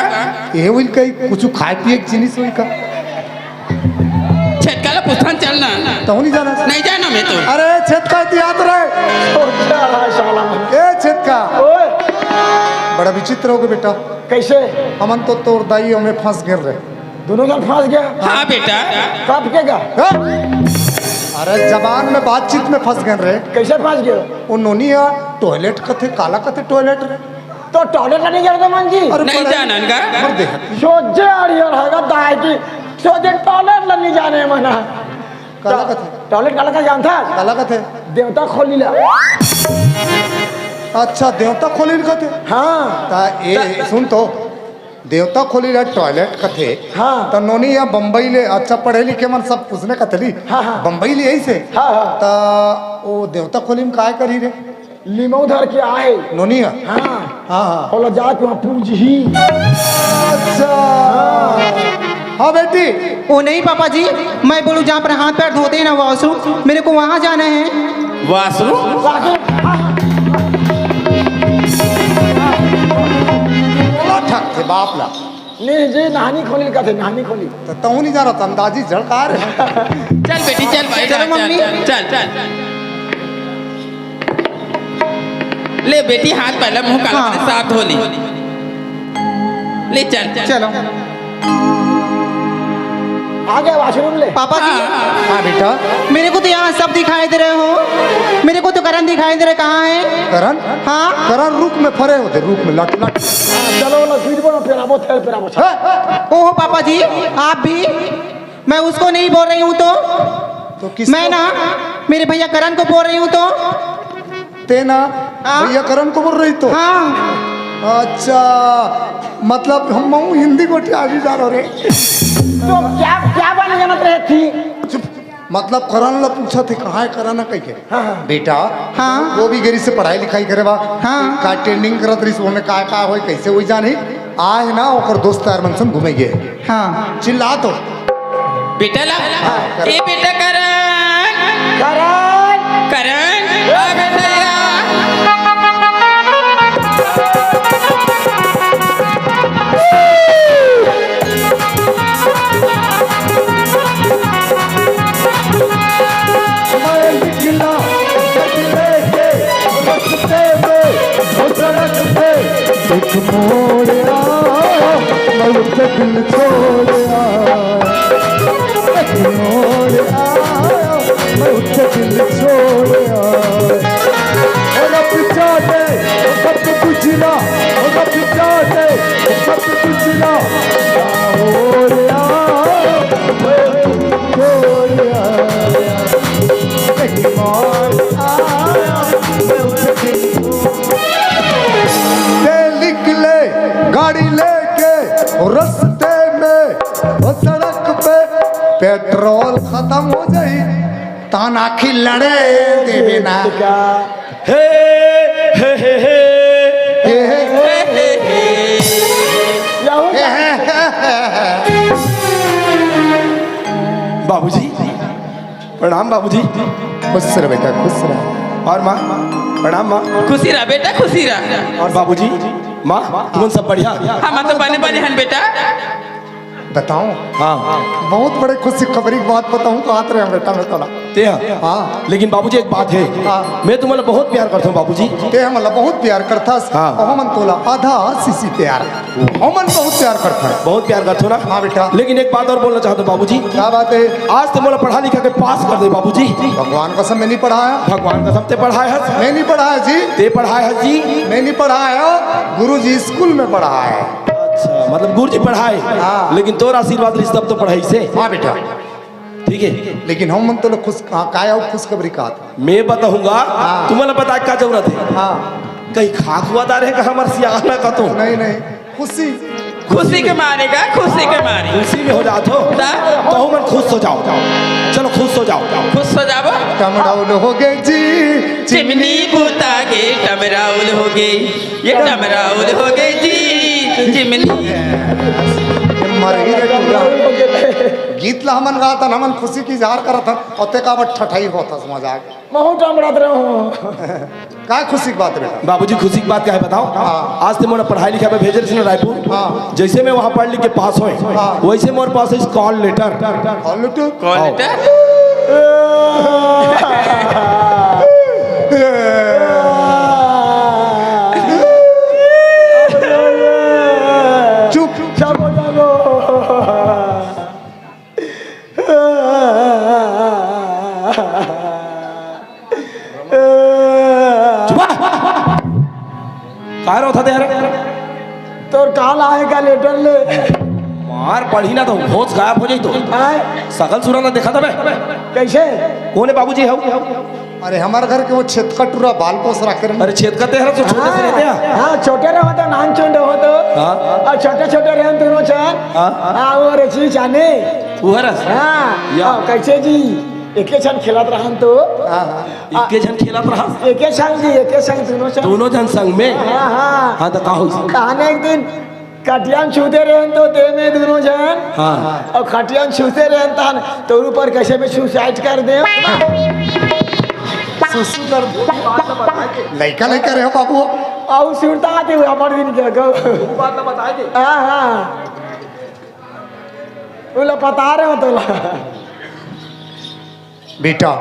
ये उनका कुछ खाए पिए की जिनिस हुई का? छेतका ला पूछथन, चल ना। तहूँ नहीं जाना? नहीं जाना मैं तो। अरे छेतका इतिहास रहे। सोचा रहा साला मन। ए छेतका। ओए। बड़ा विचित्र हो गया बेटा। कैसे? हमन तो तोर दाई हमें फंस गए रे। दोनों जन फंस गया? हाँ बेटा। कब के का? हाँ? अरे जबान में बातचीत में फंस गए रे। कैसे फंस गए? वो नोनी है, टॉयलेट कथे, काला कथे टॉयलेट रे। तो टॉयलेट ला नहीं जाना था मन जी? अरे नहीं पढ़े-, जानन का? मर दे। सोचे आड़ी और हैगा दाई की, सोचे टॉयलेट ला नहीं जाने मना। काला कथे? टॉयलेट काला का जानता? काला कथे? देवता खोली ला। अच्छा, देवता खोली कथे? हाँ। ता ए, सुन तो, देवता खोली ला टॉयलेट कथे। हाँ। त नोनी या बम्बई ले, अच्छा पढ़े लिखे मन सब उसने कथली। हाँ, हाँ। बम्बई ले ऐसे। हाँ, हाँ। त वो देवता खोली में काय करी रे? लिमऊ धर के आए। नोनी है? हाँ। हाँ, हाँ। ओला जाके वहाँ पूजही। अच्छा। हाँ बेटी। ओ नहीं पापा जी, मैं बोलूँ जहाँ पर हाथ पैर धोते हैं ना वॉशरूम, मेरे को वहाँ जाना है। वॉशरूम? वॉशरूम? हाँ, हाँ। बोला ठक थे बाप ला। नहीं जी, नहानी खोली का थे, नहानी खोली। तो तहूँ नहीं जा रहा था, अंदाजी झड़का रहे। चल बेटी, चल भाई, चलो चल, मम्मी। चल, चल, चल। ले बेटी, हाथ पहले मुंह काला हाँ। साफ धो ली। ले चल, चल। चलो। आ गया वॉशरूम ले। पापा जी, हाँ। हाँ बेटा। मेरे को तो यहाँ सब दिखाई दे रहे हो, मेरे को तो करण दिखाई दे रहे, कहाँ है? करण? हाँ। करण रुख में फरे होते, रुख में लट लट। हाँ, चलो ना, स्वीट बोलो, पेराबो, थेल पेराबो, छा। हाँ। ओहो पापा जी, आप भी? मैं उसको नहीं बोल रही हूँ तो? तो किसको? मैं ना, मेरे भैया करण को बोल रही हूँ तो? ते ना हाँ। भैया करण को बोल रही तो? हाँ। अच्छा, मतलब हम मऊ हिंदी गोटी आगे जा रहे। तो क्या, क्या बन जाना रहे थी? चुप। मतलब करण ला पूछा थे, कहाँ है करण है कह के? हाँ, हाँ। बेटा, हाँ। वो भी गरी से पढ़ाई लिखाई करे बा। हाँ। का ट्रेनिंग करत रही, ओमे का का होय, कैसे होई जानी? आज ना ओकर दोस्त यार मन संग घूमे गए। हाँ। चिल्ला तो। बेटा ला। हाँ, करण। ए बेटा करण। करण। करण। आ बेटा या। मैं निकला सच लेके रस्ते में, वो सड़क पे एक मोड़ आया, मैं उसे दिल छोड़ आया। एक मोड़ आया, मैं उसे दिल छोड़ आया। और अब जाने सब गुजरा, और अब जाने सब गुजरा। और आया, मैं छोड़ आया। एक मोड़ आया, मैं उसे दिल छोड़ आया। ते निकले गाड़ी लेके रस्ते में, वो सड़क पे पेट्रोल खत्म हो जाई, तान आखी लड़े देवे ना। हे, हे, हे, हे। हे, हे। याहू हे, हे, हे, हे। बाबूजी, प्रणाम बाबूजी। खुश रह बेटा, खुश रह। और माँ, प्रणाम माँ। खुशी रह बेटा, खुशी रह। और बाबूजी, माँ, तुम सब बढ़िया? हम तो बने बने हन बेटा। बताऊं? हाँ। बहुत बड़े खुशी खबरी की बात बताऊं तो आत रहे हम बेटा, मैं तोला। ते ह। हाँ। लेकिन बाबूजी, एक बात हे। हाँ। मैं तुमन ला बहुत प्यार करथों बाबूजी। ते हमन ला बहुत प्यार करथस। हाँ। अउ हमन तोला आधा आशीष प्यार। हमन बहुत प्यार करथों। बहुत प्यार करथों ना? हाँ बेटा। लेकिन एक बात और बोलना चाहथों बाबूजी। का बात हे? आज ते मोला पढ़ा लिखा के पास कर दे बाबूजी। भगवान कसम, मैं नहीं पढ़ाया। भगवान कसम ते पढ़ाए हस। मैं नहीं पढ़ाया जी। ते पढ़ाए हस जी। मैं नहीं पढ़ाया, गुरुजी स्कूल में पढ़ाया। अच्छा, मतलब गुरुजी पढ़ाए। हाँ। लेकिन तोर आशीर्वाद रहिस तब तो पढ़ाइस हे। हाँ बेटा। ठीक हे। लेकिन हमन तोला खुश, हाँ, काय अउ खुशखबरी का? मैं बताहूँगा, हाँ। तुमन ला बताए का जरूरत हे? हाँ। कहीं खा खुआ डारे हे का हमर सियान का तो? नहीं, नहीं, खुशी। खुशी के मारे का, खुशी के मारे। खुशी में हो जाथो। ता? तो हमन खुश हो जाओ। चलो, खुश हो जाओ। खुश हो जाबो। टमड़ौल हो गे जी, चिमनी बुता गे, टमड़ौल हो गे। ये टमड़ौल हो गे जी, चिमनी। ये मर ही रे टूरा। गीत ला हमन गाथन, हमन खुशी के इजहार करत हन, अउ ते काबर ठठाई होथस मजाक। महूँ टमड़त रहूँ। का खुशी के बात हे बेटा? बाबूजी, खुशी के बात का हे बताओ? हाँ। आज ते मोला पढ़ाई लिखाई में भेजे रहिस ना रायपुर। हाँ। जैसे मैं वहाँ पढ़ लिख के पास होए, हाँ। वैसे मोर पास हे call letter। Call letter? Call letter? चुप। चुप। काय रोथस यार? तोर call आए का letter ले। मार पड़ही ना तो होश गायब हो जाही तो। आय? सकल सूरत ला देखत हस बे। कैसे? कोन हे बाबूजी हव? अरे, हमर घर के वो छेतका टूरा बाल पोस रखे रहे। अरे, छेतका ते हरस तो छोटे से रहिथे। हाँ, छोटे रहो तो नान चुन रहो तो। हाँ। अउ छोटे छोटे रहे दूनों झन। हाँ। हाँ, वो रची जाने। वो हरस? हाँ। या। हाँ, कैसे जी? एके झन खेलत रहन तो। हाँ, हाँ। एके झन खेलत रहस? एके संग जी, एके संग दूनों झन। दूनों झन संग में? हाँ, हाँ। हाँ, तो का होइस? तहाने एक दिन खटिया में सुते रहेन तो ते में दूनों झन। हाँ। अउ खटिया में सुते रहेन तहाने तोर ऊपर कैसे मैं suicide कर देंव। सुसु कर दे। लइका लइका रहे हो बाबू। अउ सुरता आते हुए अपन दिन के को। बात ना बताए दे। हाँ, हाँ। ओला पता रहे हो तोला। बेटा।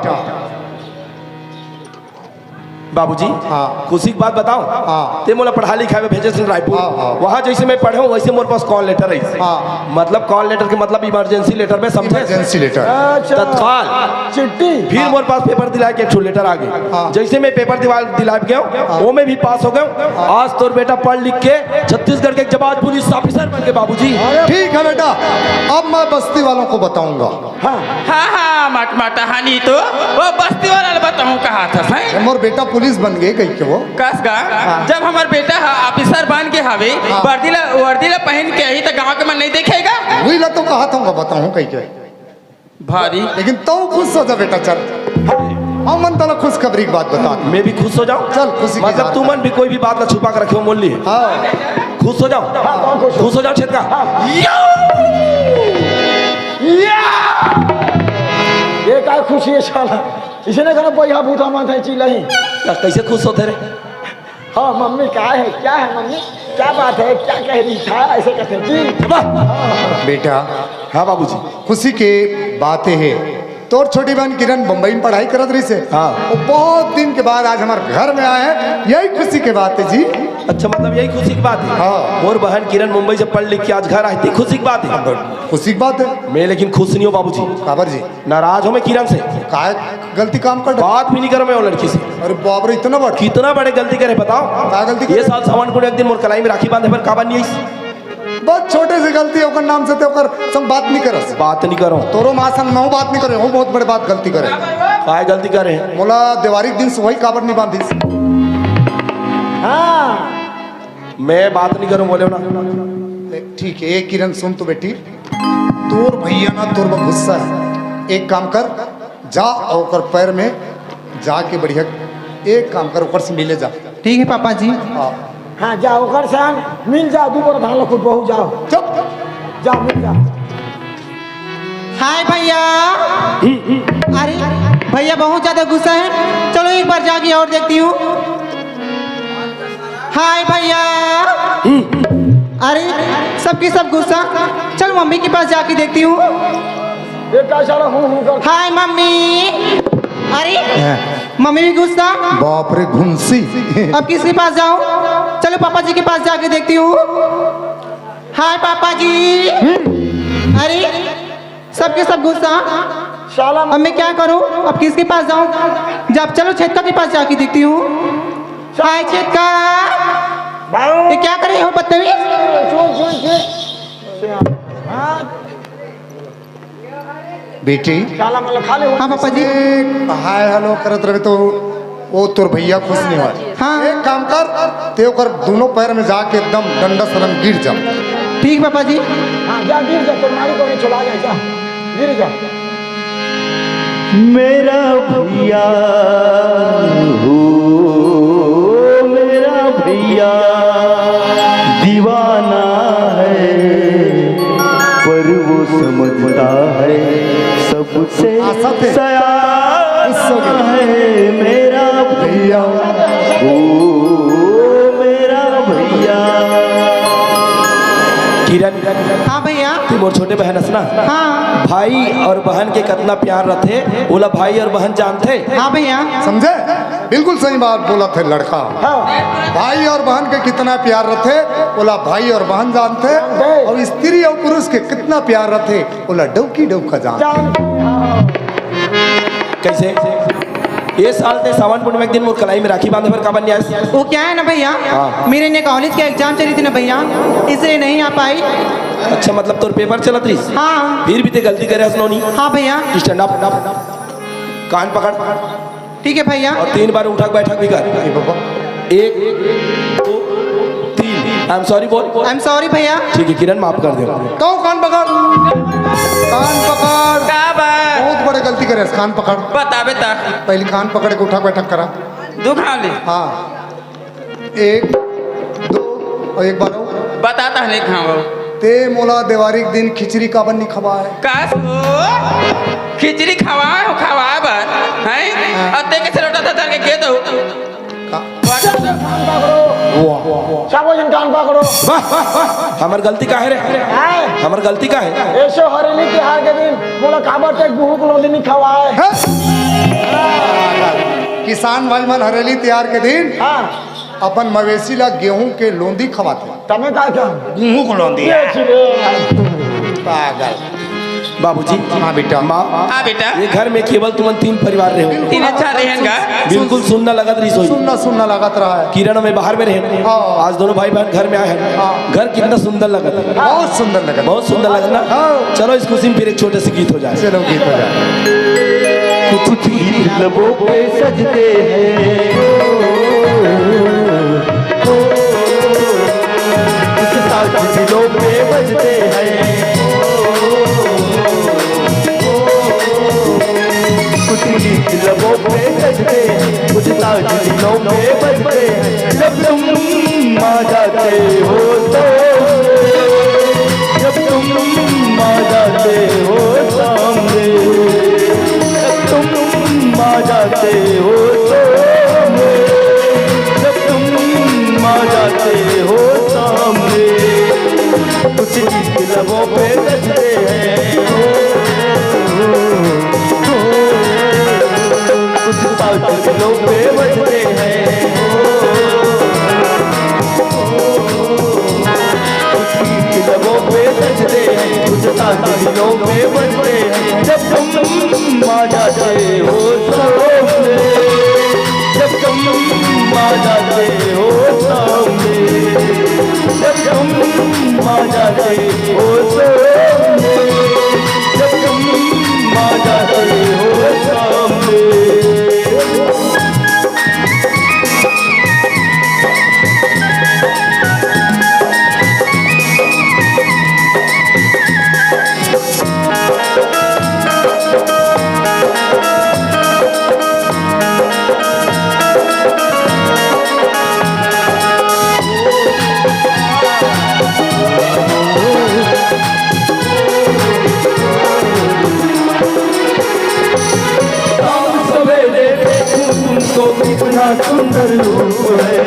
बाबूजी, हाँ। खुशी के बात बताओ। हाँ। ते मोला पढ़ाई लिखाई में भेजे रहिस रायपुर। हाँ, हाँ। वहाँ जैसे मैं पढ़े हूँ, वैसे मोर पास call letter आइस। हाँ। मतलब call letter के मतलब emergency letter में समझे? Emergency letter। अच्छा। तत्काल। चिट्ठी। फिर हाँ। मोर पास paper दिलाए के एक ठो letter आ गे। हाँ। जैसे मैं paper दिवा, दिलाए के गेंव, हाँ। वो में भी पास हो गेंव। हाँ। आज तोर बेटा पढ़ लिख के छत्तीसगढ़ के एक जाबाज पुलिस officer बन गे बाबूजी। ठीक है बेटा, अब मैं बस्ती वालों को बताऊंगा। हाँ। हाँ, हाँ, मट, मटहानी तो वो बस्ती वाला ल बताऊं कहाथस, हैं? मोर बेटा पुलिस बन गे कहिके वो। कस गा, हाँ। जब हमर बेटा ह officer बन गे हवे, हाँ। वर्दी ला, वर्दी ला पहिन के आही त गांव के मन नहीं देखे गा? वही ला तो कहाथंव, बताऊं कहिके। भारी। लेकिन तू खुश हो जा बेटा, चल। हमन तोला खुशखबरी के बात बता। मैं भी खुश हो जाऊं? चल, खुशी की मतलब बात। तुमन भी कोई भी बात ला छुपा के रखे हो मोर लिए। हाँ। खुश हो जाओ। हाँ, बहुत खुश हो। खुश हो जाओ छेतका। हाँ। यो! या! ये का खुशी हे साला? इसने कहना, "बइहा भूता मन थे चिल्लाई।" त कैसे खुश होथे रे? हाँ, मम्मी, का है? क्या है, मम्मी? क्या बात है? क्या कह रही था? ऐसे कहते हैं, जी। वाह! बेटा, हाँ बाबूजी। खुशी के बात हे, तोर छोटी बहन किरण बम्बई में पढ़ाई करत रहिस हे। हाँ। वो बहुत दिन के बाद आज हमर घर में आए हे, यही खुशी के बात हे जी। अच्छा, मतलब यही खुशी की बात हे? हाँ। मोर बहन किरण मुंबई से पढ़ लिख के आज घर आए, इतनी खुशी की बात हे। खुशी की बात हे। मैं लेकिन खुश नहीं हूँ बाबूजी। काबर जी? नाराज हूँ मैं किरण से। काय गलती काम कर? बात भी नहीं करूँ मैं वो लड़की से। अरे बाप रे, इतना बड़ा? कितना बड़े गलती करे बताओ। का गलती ये करे? साल सावन कुंड एक दिन मोर कलाई में राखी बांधे बर काबर नहीं आइस? बस छोटे से गलती हे, ओकर नाम से ते ओकर संग बात नहीं करस। बात नहीं करो। तोरो माँ संग मैं बात नहीं करे, वो बहुत बड़े बात गलती करे। काय गलती करे? मोला देवारी के दिन सुहाई काबर नहीं बांधिस? हाँ। मैं बात नहीं करूँ, बोले ना। ठीक है, एक किरण सुन तो बेटी, तोर भैया ना तोर पर गुस्सा हे। एक काम कर, जा अउ ओकर पैर में जाके बढ़िया एक काम कर, ओकर से मिले जा। ठीक है पापा जी। हाँ। हाँ, जा ओकर संग मिल जा, दू बोरा धान ला कुटबहू, जाओ। चुप। जा, मिल जा। हाय भैया। अरे भैया बहुत ज्यादा गुस्सा है, चलो एक बार जाके और देखती हूँ। हाय भैया। अरे सबकी सब गुस्सा, चल मम्मी के पास जाके देखती हूँ। ये का साला हूँ हूँ कर। हाय मम्मी। मम्मी भी गुस्सा। बाप रे, घुंसी। अब किसके पास जाऊं? चलो पापा जी के पास जाके देखती हूँ। हाय पापा जी। अरे, सबके सब गुस्सा। साला अब मैं क्या करूं? अब किसके पास जाऊं? जब चलो छेदका के पास जाके देखती हूँ। हाय छेदका। बाबू। ये क्या कर रहे हो बदतमीज? चुप, चुप, चुप। बेटी, साला मतलब खा ले। हाँ पापा जी। हाय हेलो करत रहे तो वो तोर भैया खुश नहीं होय। हाँ। एक काम कर, ते ओकर दोनों पैर में जाके एकदम डंडा सरम गिर जा। ठीक पापा जी। हाँ, जा गिर जा, तोर मारी को नहीं चला जा, जा। गिर जा। मेरा भैया हो, मेरा भैया दीवाना है, पर वो समझता है सबसे आशा थे। सयाना है मेरा भैया। ओ मेरा भैया। किरण, हाँ भैया। तू मोर छोटे बहन हस ना? हाँ। भाई और बहन के कितना प्यार रथे, ओला भाई और बहन जानथे। हाँ भैया। समझे? बिल्कुल सही बात बोलथे लड़का। हाँ। भाई और बहन के कितना प्यार रथे, ओला भाई और बहन जानथे। जानथे। और स्त्री और पुरुष के कितना प्यार रथे, ओला डौकी डौका जानथे। जानथे। कैसे? ये साल ते सावन पूर्णिमा के दिन मोर कलाई में राखी बांधे बर काबर नहीं आइस? वो क्या है ना भैया, हाँ। मेरे ने कॉलेज के एग्जाम चली थी ना भैया, इसलिए नहीं आ पाई। अच्छा, मतलब तोर पेपर चलत रहिस? हाँ। फिर भी ते गलती करे हस नोनी। हाँ भैया। Stand up। कान पकड़। ठीक है भैया। और तीन बार उठक बैठक भी कर। ए बाबा। एक, दो, तीन। I am sorry बोल। I am sorry भैया। ठीक है किरण, माफ कर दे। तो कान पकड़, कान पकड़। का बा? बहुत बड़े गलती करे, कान पकड़। बता बेटा। पहले कान पकड़ के उठक बैठक करा। दो खाली। हाँ। एक, दो और एक बार और। बता ता नहीं खाओ। ते मोला देवारी के दिन खिचड़ी काबर नहीं खवाए? का हो? खिचड़ी खवाए हो, खवाए बर, हैं? हाँ। और ते कैसे लोटा धर धर के गे दो? का? वाह। कान पकड़ो। वाह, वाह, वाह। सबो झन कान पकड़ो। वाह, वाह, वाह। हमर गलती का है रे? हैं? हमर गलती का है? एसो हरेली तिहार के दिन मोला काबर ते गुहू के लोंदी नहीं खवाए? हैं? किसान भाई मन हरेली तिहार के दिन हाँ। अपन मवेशी ला गेहूं के लोंदी खवाथे। तमे का क्या? गेहूं के लोंदी। ये छिरे। पागल। बाबूजी। हाँ बेटा। माँ। हाँ बेटा। ये घर में केवल तुमन तीन परिवार रहे हो। तीन अच्छा रहे हैं का? बिल्कुल सुन्ना लगत रहिस होही। सुन्ना, सुन्ना लगत रहा है। किरण में बाहर में रहे। हाँ। आज दोनों भाई बहन घर में आए हैं। हाँ। घर कितना सुंदर लगत है। बहुत सुंदर लगत। बहुत सुंदर लगत ना? हाँ। चलो इस खुशी में फिर एक छोटे से गीत हो जाए। चलो गीत हो जाए। कुछ गीत लबों पे सजते हैं। कुछ साज दिलों पे बजते हैं। कुछ गीत लबों पे सजते हैं, कुछ साज दिलों पे बजते हैं। जब तुम आ जाते हो तो, जब तुम आ जाते हो सामने, जब तुम आ जाते हो सामने, जब तुम आ जाते हो सामने, कुछ गीत लबों पे रचते हैं। कुछ साज दिलों पे बजते हैं। कुछ गीत लबों पे रचते हैं, कुछ साज दिलों पे बजते हैं। जब तुम आ जाते हो सामने, जब तुम आ जाते हो सामने, जब तुम आ जाते हो सामने, जब तुम आ जाते हो सामने। शाम सवेरे देखूं तुमको, कितना सुंदर रूप है।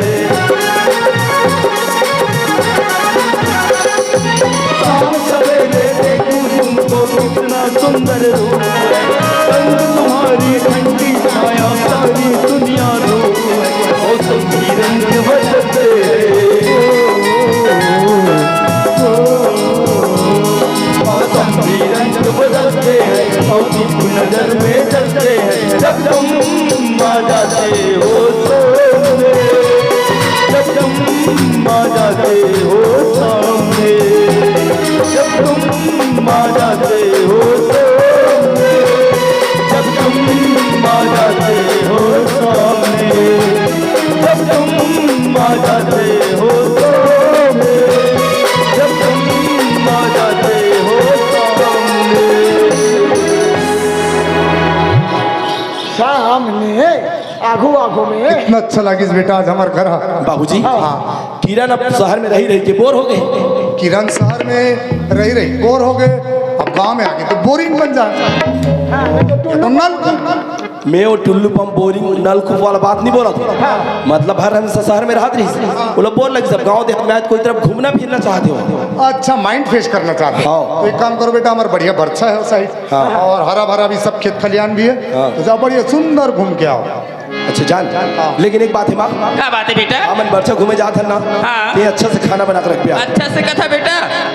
शाम सवेरे देखूं तुमको, कितना सुंदर रूप है। रंग तुम्हारी ठंडी छाया, सारी आ जाते हो सामने, जब तुम आ जाते हो सामने, जब तुम आ जाते हो सामने, जब तुम आ जाते हो सामने, जब तुम आ जाते हो सामने, जब तुम आ जाते हो सामने। सामने, आगू आगू में। कितना अच्छा लगिस बेटा आज हमर घर ह। बाबूजी, हाँ। किरण अब शहर में रही रही के बोर हो गए। किरण शहर में रही रही बोर हो गए, अब गांव में आ गए तो बोरिंग बन जाए। हाँ, मैं तो ये तो टुल्लू नलकूप। मैं वो टुल्लू पंप बोरिंग नलकूप वाला बात नहीं बोला था। हाँ। मतलब हर हमेशा शहर में रहत रही, वो लोग बोर लगी, सब गांव देहात में आज कोई तरफ घूमना फिरना चाहते हो। अच्छा, माइंड फ्रेश करना चाहते हो। हाँ। तो एक काम करो बेटा, हमारा बढ़िया बरछा है उस साइड। हाँ। और हरा भरा भी सब खेत खलियान भी है। हाँ। तो जाओ बढ़िया सुंदर घूम के आओ। अच्छा जान, हाँ। लेकिन एक बात है माँ, का बात है बेटा? हमन बरछा घूमे जात हन ना, हाँ। ये अच्छा से खाना बना के रख प्यार। अच्छा से कथा बेटा,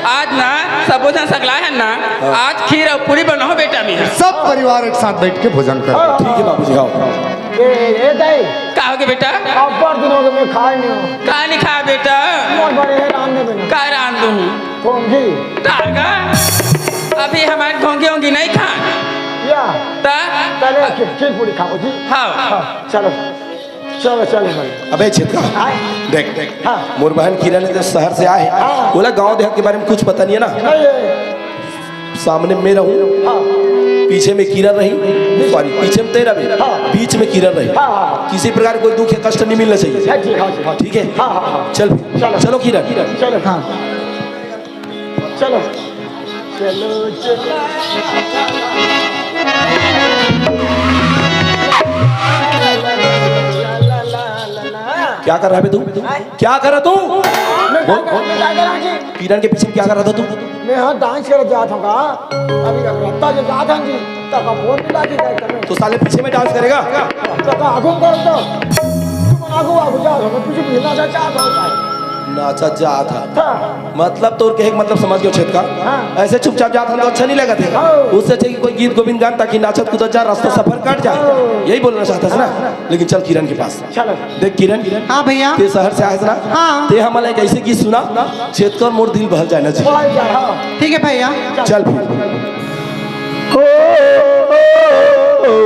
आज ना सबो झन सगला हन ना, हाँ। आज खीर और पूरी बनाओ बेटा, मैं सब परिवार एक साथ बैठ के भोजन करो। ठीक है बाबूजी, आओ। ए, ए दाई। का हो गया बेटा? अब्बड़ दिन हो गए मैं खाए नहीं हूँ। का नहीं खाया बेटा? मोर बड़े है रांध दे बेटा। का रांध दूँ? घोंघी। तारगा? अभी हमारे घोंघी ओंघी नहीं खा। या। ता? पहले खीर, खीर पूरी खाओ जी। हाँ। हाँ, चलो। चलो, चलो भाई। अबे छितका, आए। देख, देख। हाँ। मोर बहन किरण है जो शहर से आए। हाँ। बोला गांव देहात के बारे में कुछ पता नहीं है ना। नहीं है। सामने मैं रहूं, हाँ। पीछे में किरण रही, सॉरी, पीछे में तेरा भी, हाँ। बीच में किरण रही। हाँ, हाँ, हाँ। किसी प्रकार कोई दुख या कष्ट नहीं मिलना चाहिए। हाँ जी, हाँ जी, हाँ जी। ठीक है? हाँ, हाँ, हाँ। चल, चलो। चलो किरण। चलो। हाँ। चलो। चलो, चलो। क्या कर रहा है बे तू? क्या कर रहा तू? मैं क्या बोल, कर, बोल। मैं क्या कर रहा हूँ जी? किरण के पीछे क्या कर रहा था तू? मैं यहाँ डांस करत जात हूँ का। अभी रत्ता जो जात हूँ जी, तब का फोन मिला के गए तब तो साले पीछे में डांस करेगा? तब का आगू कर दो। तुम आगू, आगू जात हो, मैं पीछे पीछे नाचा चाहत हूँ भाई। नाचा जात है। हाँ। मतलब तोर कहे के मतलब समझ गयो छेद का। हाँ। ऐसे चुपचाप जात हन तो अच्छा नहीं लगत है। हाँ। उससे अच्छा कि कोई गीत गोविंद गान ताकि नाचत कूदत जा, रास्ता सफर कट जाए। हाँ। यही बोलना चाहता है ना? हाँ। लेकिन चल किरण के पास। चलो। देख किरण, हाँ भैया। ते शहर से आए ना? हाँ। ते हमला एक ऐसे गीत सुना, छेद कर मोर दिल बहल जाए ना जी। बहल जाए, हाँ। ठीक है भैया। चल फिर। हो, हो, हो, हो।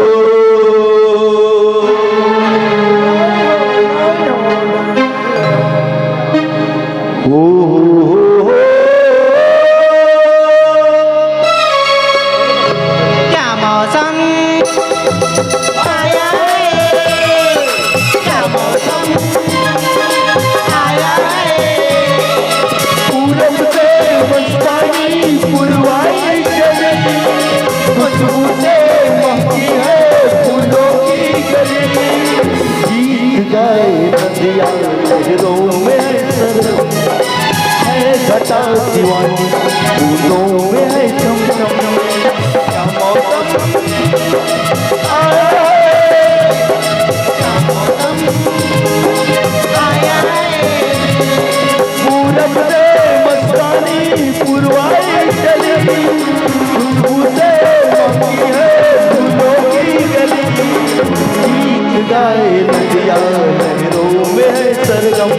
हो, हो, हो, हो। क्या मौसम आया है, क्या मौसम आया है। पूरब से मस्तानी पुरवाई चली, खुशबू से महकी है फूलों की गली। गीत गाए नदिया लहरों में सरगम, है घटा दीवानी बूंदों में है चमचम। क्या मौसम आया है, क्या मौसम आया है। पूरब से मस्तानी पुरवाई चली, खुशबू से महकी है फूलों की गली। गीत गाए नदिया लहरों में है सरगम,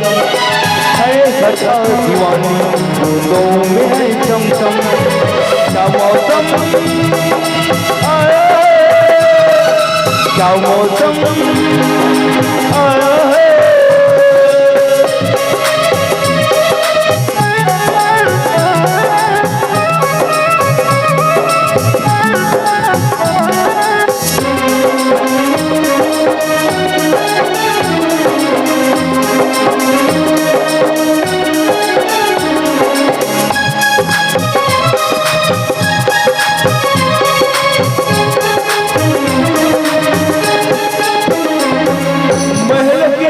है घटा दीवानी बूंदों में है चमचम। क्या मौसम आया है, क्या मौसम आया है। महल की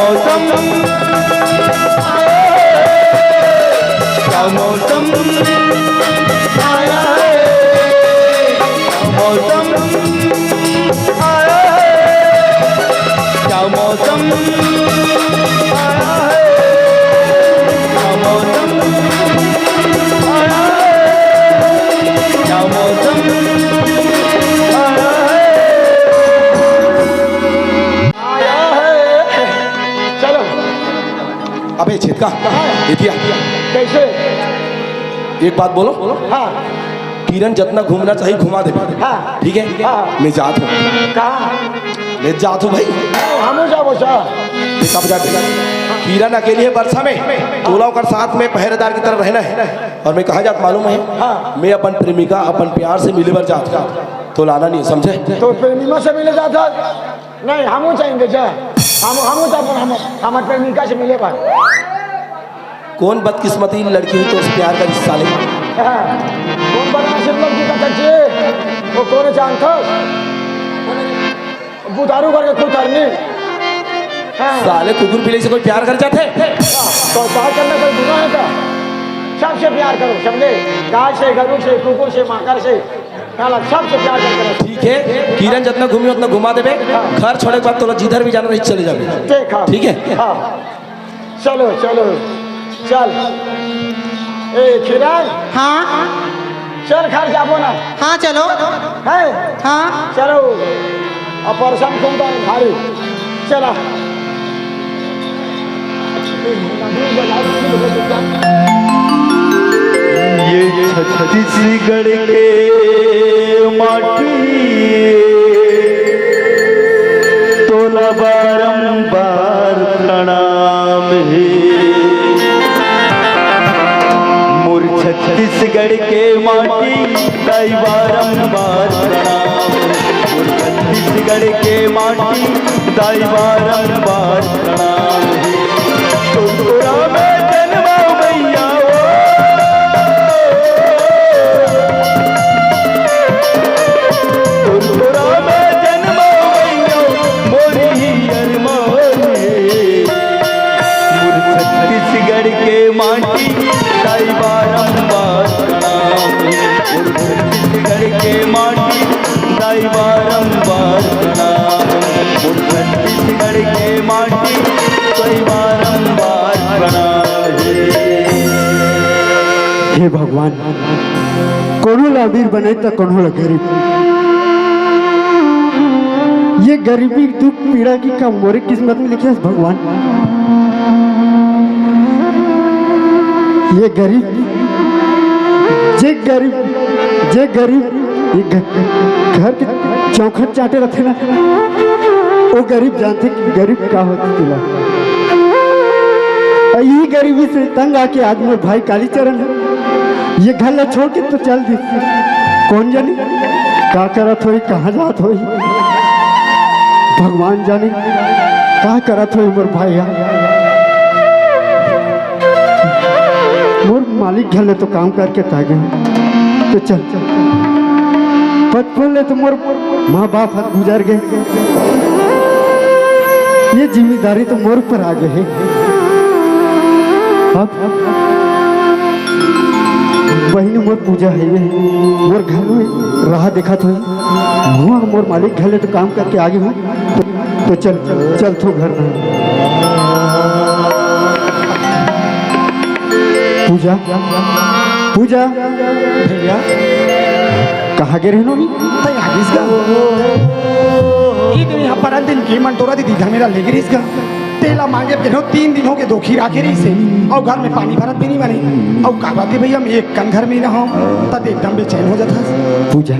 मौसम आया है, क्या मौसम आया है, क्या मौसम आया है, क्या मौसम आया है, क्या मौसम आया है, क्या मौसम आया है। आया है। चलो। अबे छेदका, हाँ। ये क्या? कैसे? एक बात बोलो। हाँ। किरण जतना घूमना चाहिए घुमा दे। हाँ। ठीक है? हाँ। मैं जात हूँ। कहाँ? मैं जात हूँ भाई। हम जाबो सा। ये कब जाते? किरण अकेली है बरसा में, तोला ओकर साथ में पहरेदार की तरह रहना है। और मैं कहाँ जात मालूम है? हाँ। मैं अपन प्रेमिका, अपन प्यार से मिले बर जात हूँ। तोला आना नहीं, समझे? तो प्रेमिका से मिले जाता? नहीं, हमू चाहिए जा। हम, हमू तो अपन, हम, हमर प्रेमिका से मिले बर। कौन बदकिस्मती लड़की हुई तो उस प्यार का हिस्सा ले। हाँ, कौन बदकिस्मत लड़की का चाची? वो कौन जानता? बुधारू करके खुद हरनी। हाँ। साले कुकुर बिलाई से कोई प्यार कर जाते? तो प्यार करना कोई गुनाह है क्या? सबसे प्यार करो, समझे? गाय से, गरु से, कुकुर से, माकर से, साला सबसे प्यार करके रखो। ठीक है, किरण जितना घूमी उतना घुमा देबे। हाँ। घर छोड़े के बाद तोला जिधर भी जाना रही चले जाबे। ठीक है? ठीक है? हाँ। चलो, चलो, चल। ए, किरण। हाँ। चल, घर जाबो ना। हाँ, चलो। है? हाँ। चलो। अब परेशान कौन था भारी? चला। ये छत्तीसगढ़ के माटी तोला बारंबार प्रणाम हे। मोर छत्तीसगढ़ के माटी ताई बारंबार प्रणाम हे। मोर छत्तीसगढ़ के माटी ताई बारंबार प्रणाम हे। टुरटुरा में जन्मा भैया हो। टुरटुरा में जन्मा भैया, मोर ही अरमान हे। मोर छत्तीसगढ़ के माटी, ताई बारंबार प्रणाम हे। मोर छत्तीसगढ़ के माटी, ताई बारंबार प्रणाम हे। मोर छत्तीसगढ़ के माटी, ताई बारंबार प्रणाम हे। हे भगवान, कोनो ला अमीर बनाई त कोनो ला गरीब। ये गरीबी, दुख, पीड़ा की का मोरे किस्मत में लिखे हे भगवान? ये गरीब, जे गरीब, जे गरीब ये घ-, घर के चौखट चाटे रथे ना, वो गरीब जानथे कि गरीब का होथे तेला। अउ यही गरीबी से तंग आके आज मोर भाई कालीचरण हे, ये घर ला छोड़ के तो चल दिस। कौन जानी का करत होही, कहाँ जात होही, भगवान जाने का करत होही मोर भाई हा। मोर मालिक घर ले तो काम करके त आ गे हंव। तो चल, बचपन ले तो मोर माँ बाप ह गुजर गे, ये जिम्मेदारी तो मोर ऊपर आ गे हे। अब बहिनी मोर पूजा हे, ये मोर घर में राह देखत होही। हुआ मोर मालिक घर ले तो काम करके आ गे हंव। तो चल, चलथों घर में। पूजा, पूजा। भैया। कहाँ गे रहे नोनी? तैं आ गिस गा। ये दिन यहाँ पर दिन की मंटोरा दीदी घर मेला ले गे रहिस गा। तेला मांगे बर गे रहे हंव, तीन दिन हो गे दोखी राखे रहिस हे। अउ घर में पानी भरत भी नहीं बने। अउ का बात हे भैया, मैं एक कन घर में रहूं, त एकदम बेचैन हो जात हस। पूजा।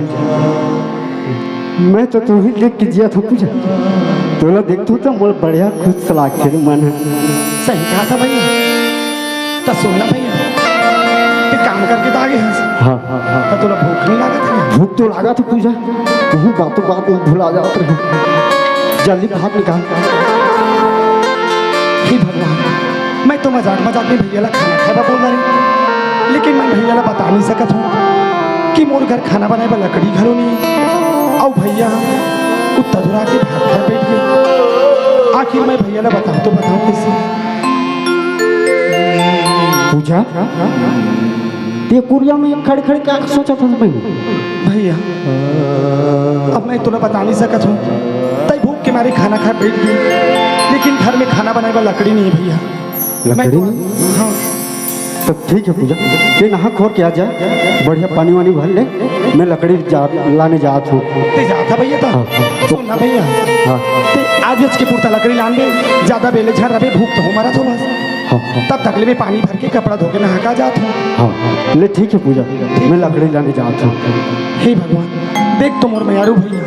मैं तो तुही देख के जियत हंव पूजा। तोला देखथंव त मोला बढ़िया खुश लागथे रे मन ह। सही कहा था भैया। त सुन ना भैया, तैं काम करके त आ गे हस। हाँ, हाँ, हाँ। त तोला भूख नहीं लागत हे? भूख तो लागत हे पूजा, तुही बातों बात में भुला जात रहे। जल्दी भात निकाल। हे भगवान, मैं तो मजाक मजाक में भैया ला खाना खाए बर बोल रहे, लेकिन मैं भैया ला बता नहीं सकत हंव कि मोर घर खाना बनाए बर लकड़ी घलो नहीं हे। अउ भैया उत्ता दुरा के भात खाए बैठ गे। आखिर मैं भैया ला बताऊं तो बताऊं कैसे? पूजा, ये कुरिया में खड़े खड़े क्या सोचत हस बहिनी? भैया, अब मैं तोला बता नहीं सकत हूँ। तई भूख के मारे खाना खाए बैठ गई, लेकिन घर में खाना बनाए बर लकड़ी नहीं है भैया। लकड़ी मैं तो नहीं? हाँ। तो ठीक है पूजा, ते नहा खोर के आ जा, बढ़िया पानी वानी भर ले, मैं लकड़ी जा, लाने जात हूँ। ते जात है भैया तो? हाँ, हाँ। सुन ना भैया, हाँ। ते आज आज के पुरता लकड़ी लान दे, ज्यादा बेले झन रबे, भूख तो हो मरत हो बस। हाँ, हाँ। तब तक ले मैं पानी भर के कपड़ा धो के नहा के आ जात हूँ। हाँ, ले ठीक है पूजा, मैं लकड़ी लाने जात हूँ। हे भगवान, देख तो मोर मयारू भैया,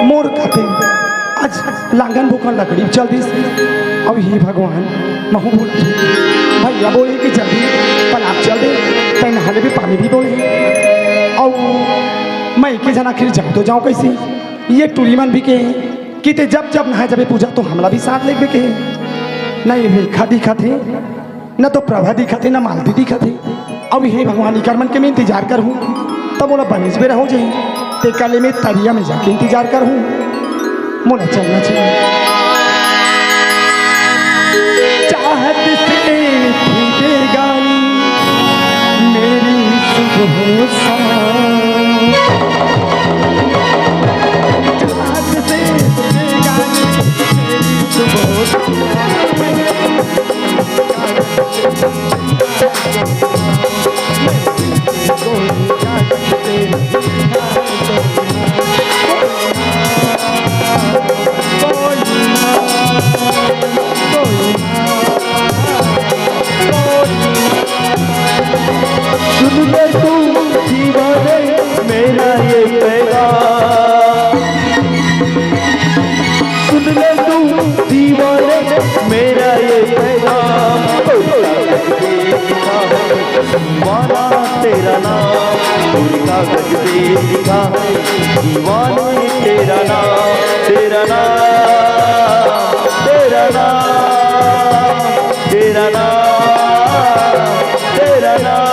मोर खातिर आज लांगन बोकन लकड़ी चल दिस। अब हे भगवान, महू बोलत हूँ, भैया बोले कि जल्दी तालाब चल दे, तै नहा लेबे, पानी भी बोले। अउ मैं एके झन आखिर जाऊँ तो जाऊँ कैसे? ये टूरी मन भी के कि ते जब जब नहाए जाबे पूजा तो हमला भी साथ लेबे के। न ये रेखा दिखत हे, न तो प्रभा दिखत हे, न मालती दिखत हे। अब हे भगवान, इकर मन के मैं इंतजार करहूँ, तब ओला बनेच बेरा हो जाही। तेकर ले मैं तरिया में जाके इंतजार करहूँ, मोला चलना चाहिए। चाहत से थी बेगानी मेरी सुबह शाम। चाहत से थी बेगानी मेरी सुबह शाम। सुन ले तू दीवाने मेरा ये पैगाम, सुन ले तू दीवाने मेरा ये पैगाम। दीवाना तेरा नाम, पूरे कागज पे लिखा है। दीवाने तेरा नाम, तेरा नाम, तेरा नाम, तेरा नाम, तेरा नाम।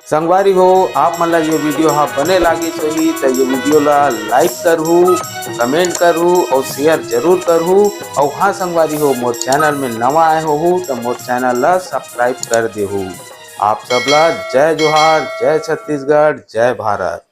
संगवारी हो, आप मन ला ये video हा बने लागिस होही, त ये video ला like करहू, comment करहू अउ share जरूर करहू। अउ हाँ संगवारी हो, मोर channel में नवा आए होहू, त मोर channel ला subscribe कर देहू। आप सब ला जय जोहार, जय छत्तीसगढ़, जय भारत।